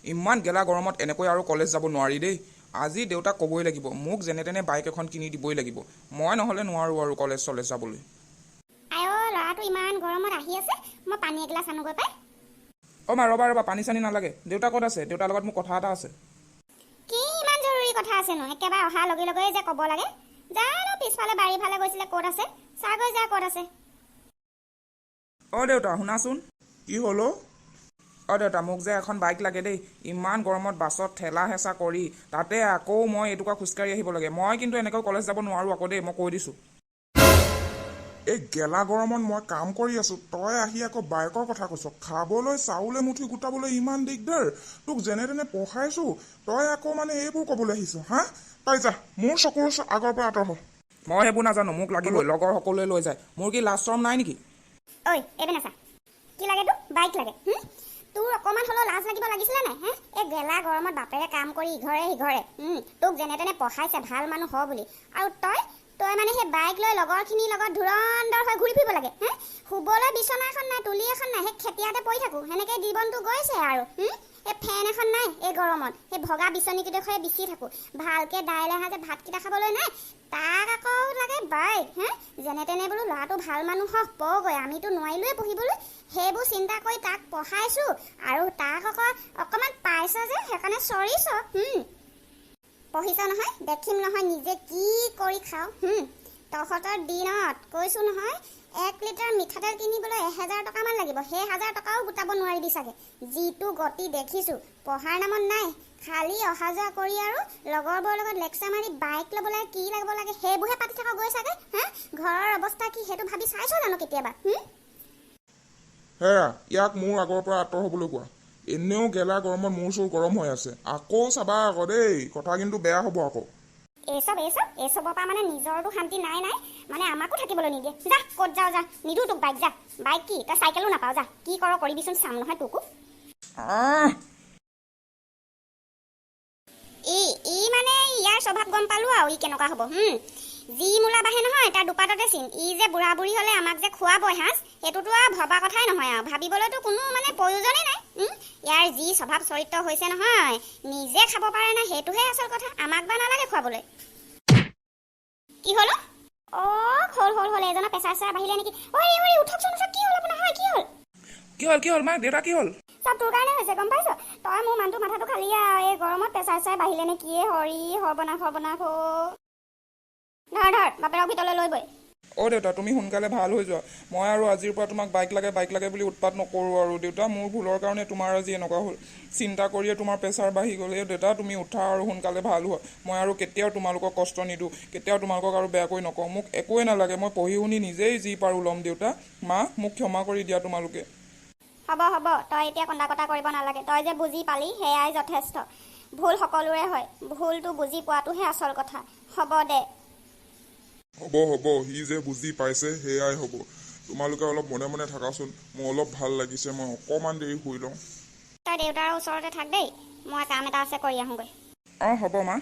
ইমান গেলা গৰমত এনেকৈ আৰু কলেজ যাব নোৱাৰি দেই। আজি দেউতাক ক'বই লাগিব, মোক যেনে তেনে বাইক এখন কিনি দিবই লাগিব। মই নহ'লে নোৱাৰোঁ আৰু কলেজ চলেজ যাবলৈ। আই অ', ল'ৰাটো ইমান গৰমত আহি আছে, মই পানী এগিলাচ আনোগৈ পাই। অ' মা, ৰ'বা ৰ'বা, পানী চানী নালাগে। দেউতা ক'ত আছে? দেউতাৰ লগত মোৰ কথা এটা আছে। কি ইমান জৰুৰী কথা আছেনো, একেবাৰে অহাৰ লগে লগে যে ক'ব লাগে? জানো, পিছফালে বাৰীৰ ফালে গৈছিলে, ক'ত আছে চাগৈ, যা, ক'ত আছে। অ' দেউতা, শুনাচোন। কি হ'ল অ'? অ' দেউতা, মোক যে এখন বাইক লাগে দেই। ইমান গৰমত বাছত ঠেলা হেঁচা কৰি, তাতে আকৌ মই এটুকুৰা খোজকাঢ়ি আহিব লাগে। মই কিন্তু এনেকৈ কলেজ যাব নোৱাৰোঁ আকৌ দেই, মই কৈ দিছোঁ। এই গেলা গৰমত মই কাম কৰি আছো, তই আহি আকৌ বাইকৰ কথা কৈছ। খাবলৈ চাউল এমুঠি গোটাবলৈ ইমান দিগদাৰ, তোক যেনে তেনে পঢ়াইছো, তই আকৌ মানে এইবোৰ ক'বলৈ আহিছ? হা, তই যা, মোৰ চকুৰ আগৰ পৰা আঁতৰ হ। মই সেইবোৰ নাজানো, মোক লাগিবই। লগৰ সকলোৱে লৈ যায়, মোৰ কি লাজ চৰম নাই নেকি? ঐ, এইপিনে চা, কি লাগে তোক? বাইক লাগে? তোৰ অকণমান হ'লেও লাজ লাগিব লাগিছিলে নাই হে? এই গেলা গৰমত বাপেৰে কাম কৰি ইঘৰে সিঘৰে তোক যেনে তেনে পঢ়াইছে ভাল মানুহ হ বুলি, আৰু তই মানে সেই বাইক লৈ লগৰখিনিৰ লগত ধুৰন্ধৰ হৈ ঘূৰি ফুৰিব লাগে হে? শুবলৈ বিচনা এখন নাই, তুলি এখন নাই, সেই খেতিয়াতে পৰি থাকোঁ, সেনেকৈ জীৱনটো গৈছে আৰু। এই ফেন এখন নাই, এই গৰমত সেই ভগা বিচনীকেইডোখৰে বিচি থাকোঁ। ভালকে দাইল এসাঁজে ভাতকেইটা খাবলৈ নাই, তাক আকৌ লাগে বাইক হে? যেনে তেনে বোলো ল'ৰাটো ভাল মানুহ হ'বগৈ, আমিতো নোৱাৰিলোৱে পঢ়িবলৈ, সেইবোৰ চিন্তা কৰি তাক পঢ়াইছোঁ, আৰু তাক আকৌ অকণমান পাইছ যে সেইকাৰণে চৰিছ। পঢ়িছ নহয়, দেখিম নহয় নিজে কি কৰি খাওঁ। তহঁতৰ দিনত কৈছোঁ নহয়, 1 লিটাৰ মিঠাতেল কিনিবলৈ 1000 টকামান লাগিব, সেই 1000 টকাও গোটাব নোৱাৰিবি চাগে, যিটো গতি দেখিছোঁ। পঢ়াৰ নামত নাই, খালি অহা যোৱা কৰি আৰু লগৰবোৰৰ লগত লেকচাৰ মাৰি বাইক ল'ব লাগে, কি ল'ব লাগে সেইবোৰহে পাতি থাক গৈ চাগে। হা, ঘৰৰ অৱস্থা কি সেইটো ভাবি চাইছ জানো কেতিয়াবা? হেৰা, ইয়াক মোৰ আগৰ পৰা আঁতৰ হ'বলৈ কোৱা। এনেও গেলা গৰমত মূৰ চুৰ গৰম হৈ আছে। আকৌ চাবা আকৌ দেই, কথা কিন্তু বেয়া হ'ব আকৌ। এইচবৰ পৰা মানে নিজৰতো শান্তি নাই নাই, মানে আমাকো থাকিবলৈ নিদিয়ে। যা, ক'ত যাওঁ যা, নিদো তোক বাইক, যা। বাইক কি, তই চাইকেলো নাপাওঁ, যা। কি কৰ কৰিবিচোন, চাম নহয় তোকো। আহ! ই ই মানে ইয়াৰ স্বভাৱ গম পালো আৰু ই কেনেকুৱা হ'ব। যি মূলা বাঢ়ে নহয় তাৰ দুপাততে চিন। ই যে বুঢ়া বুঢ়ী হ'লে আমাক যে খুৱাব এসাঁজ, সেইটোতো আৰু ভবা কথাই নহয়, আৰু ভাবিবলৈতো কোনো মানে প্ৰয়োজনেই নাই। ইয়াৰ যি স্বভাৱ চৰিত্ৰ হৈছে নহয়, নিজে খাব পাৰে নাই সেইটোহে আচল কথা, আমাক বা নালাগে খুৱাবলৈ। কি হ'ল? অ, হ'ল হ'ল হ'ল, এজনৰ প্ৰেছাৰ চেচাৰ বাঢ়িলে নেকি? ঐ ঐ, উঠকচোন, উঠক। কি হ'ল আপোনাৰ? হয়, কি হ'ল? কি হ'ল, কি হ'ল মা? দেউতা, কি হ'ল? চব তোৰ কাৰণে হৈছে, গম পাইছ? তই মোৰ মানুহটো মাথাটো খালি আৰু। এই গৰমত প্ৰেছাৰ চেচাৰ বাঢ়িলে নে কিয়ে? হৰি, সৰ্বনাশ সৰ্বনাশ অ'। ধৰ ধৰ, বাপেৰক ভিতৰলৈ লৈ বৈ। অ' দেউতা, তুমি সোনকালে ভাল হৈ যোৱা। মই আৰু আজিৰ পৰা তোমাক বাইক লাগে বাইক লাগে বুলি উৎপাত নকৰোঁ আৰু। দেউতা, মোৰ ভুলৰ কাৰণে তোমাৰ আজি এনেকুৱা হ'ল। চিন্তা কৰিয়ে তোমাৰ প্ৰেছাৰ বাঢ়ি গ'ল। এই দেউতা, তুমি উঠা আৰু সোনকালে ভাল হোৱা। মই আৰু কেতিয়াও তোমালোকক কষ্ট নিদিওঁ, কেতিয়াও তোমালোকক আৰু বেয়াকৈ নকওঁ। মোক একোৱেই নালাগে, মই পঢ়ি শুনি নিজেই যি পাৰোঁ ল'ম। দেউতা, মা, মোক ক্ষমা কৰি দিয়া তোমালোকে। হ'ব হ'ব, তই এতিয়া কন্দা কটা কৰিব নালাগে। তই যে বুজি পালি সেয়াই যথেষ্ট। ভুল সকলোৰে হয়, ভুলটো বুজি পোৱাটোহে আচল কথা। হ'ব দে। হ'ব হ'ব, সি যে বুজি পাইছে সেয়াই হ'ব। তোমালোকে অলপ মনে মনে থাকাচোন, মোৰ অলপ ভাল লাগিছে, মই অকণমান দেৰি শুই লওঁ। তই দেউতাৰ ওচৰতে থাক দেই, মই কাম এটা আছে কৰি আহোঁগৈ। অঁ, হ'ব মা।